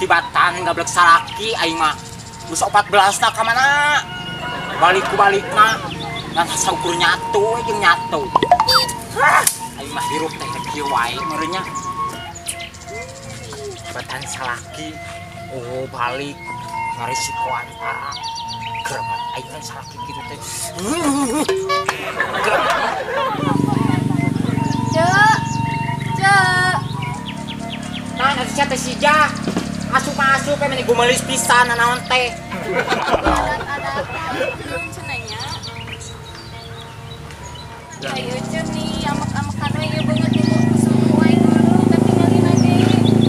Tibatan gablek salaki aing mah. Geus 14 na ka mana? Balik ku balikna. Ngan saukur nyatu we jeung nyatu. Hah, aing mah hirup teh kieu wae meureun nya. Tibatan salaki. Oh, balik ngarisikoan tara. Geremet aing kan salaki kitu teh. Cek. Cek. Nah, nanti sia teh sijah. Asup-asup meni gumelis pisan naon teh. Adat-adatan cenah nya. Ayo ceun nih amek-amekan we ieu beungeut nu kusuhu wae dulu katingalina ge.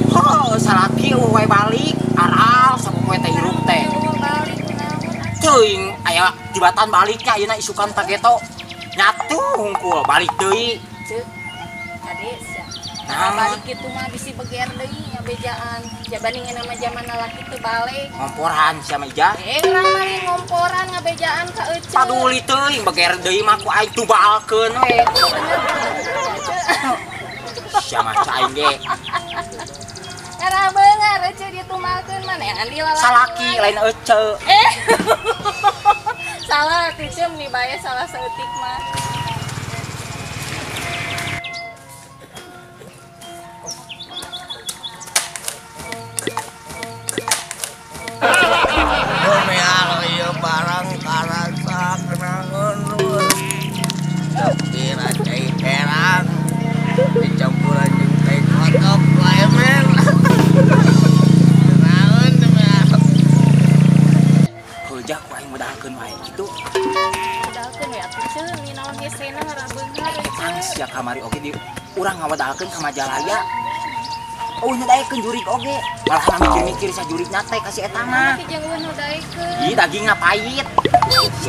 Heuh, salaki eueuh we balik, aral sapopoe teh hirup teh. Balik naon Teuing aya tibatan baliknya ayeuna isukan pageto. Nyatu hungkul balik deui. Ceuk. Kade sia. Nah, balik kitu mah bisi beger deui ngabejaan. Jabaning nama zaman lalaki teu balik. Ngomporan sia mah Ijah. Urang mah ngomporan ngabejaan ka eceu. Paduli teuing beger deui mah ku aing tubalkeun we. Sia mah aing ge. Era beungar eceu ditumalkeun mah neangan di lalaki. Salaki lain eceu. Salah atuh ceum nih bae salah saeutik mah. Barang karasa kenangan tapi cai herang dicampuran jeung teh kotok lemer naon heuh ku aing modalkeun wae kitu modalkeun we atuh ceun naon hesena ngarah beunghar ceun sia kamari oge di urang ngawadalkeun ka Majalaya. Oh, nu daekeun jurig oge. Malah mikir-mikir sa jurigna teh ka si eta mah. Jeung eueuh nu daekeun. Ih, dagingna pahit.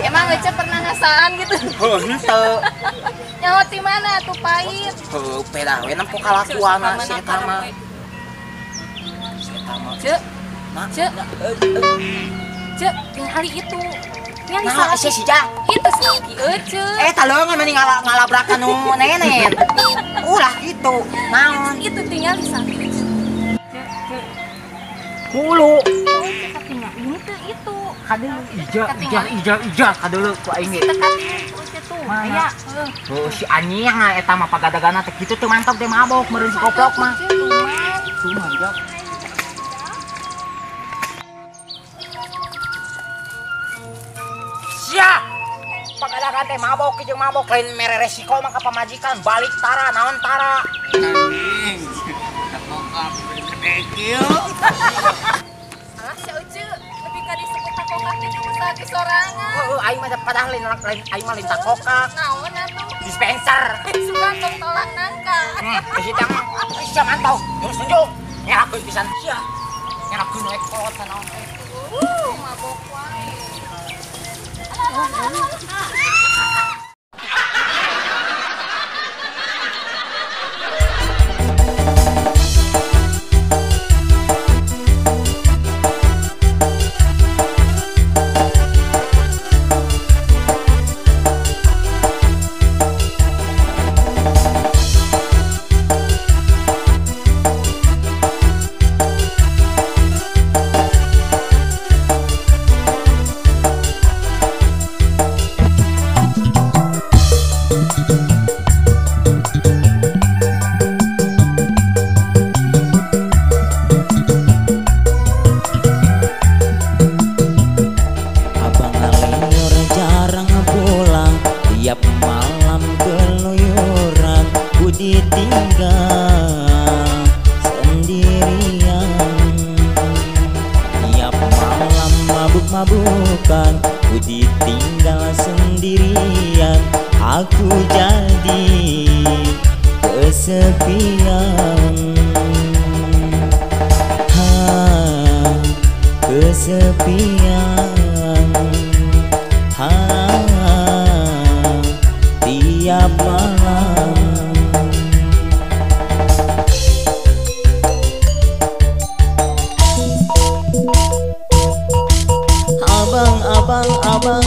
Emang ece pernah ngasaan gitu? Heuh, henteu. Nyaho ti mana tuh pahit? Heuh, pedah we nempo kalakuanna si eta mah. Si eta mah. Ceuk. Ceuk. Ceuk, tingali itu. Tingali nah, salaki. Si Jah. Itu salaki ece. Eh, taleungan mending ngalabrakan nu nenek. Ulah gitu. Naon? Itu tingali salaki ece. Hulu. Ini tuh itu. Kadeuleu ijah ijah ijah ijah kadeuleu ku aing ge. Aya. Heuh si anjing eta mah pagadagana teh kitu teu mantap teh mabok meureun si goblok mah. Tuh mah. Sia. Pagadagan teh mabok jeung mabok lain mere resiko mah ka pamajikan balik tara naon tara. Anjing. Takokak gede kieu. Alah sia euceu, lebih ka disebut takokak teh usaha ke sorangan. Heuh, aing mah padahal lain lain aing mah lain takokak. Naon atuh? Dispenser. Suka tong tolak nangka. Hidang sia mantau. Terus tunjuk. Nyerakeun pisan sia. Nyerakeun we kolot naon teh. Mabok wae. Tiap malam keluyuran, ku ditinggal sendirian. Tiap malam mabuk-mabukan, ku ditinggal sendirian. Aku jadi kesepian. Ha, kesepian. Ha, tiap malam. Abang, abang, abang,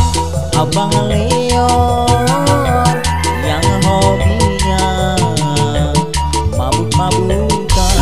abang Leon yang hobinya mabuk-mabukan.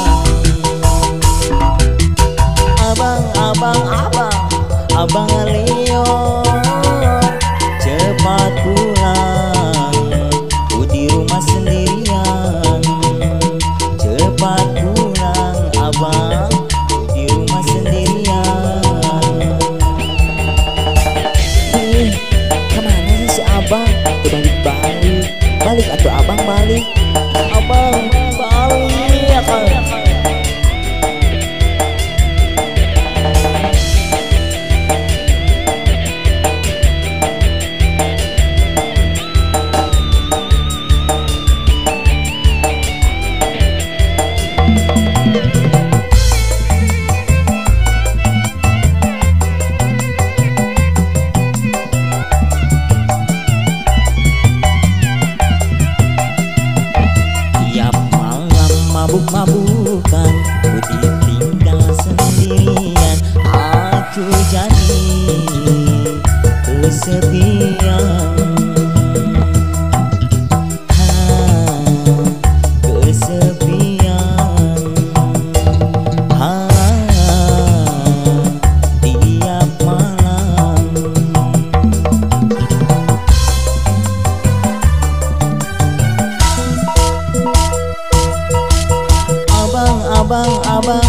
Abang, abang, abang,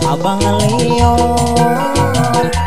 abang lior.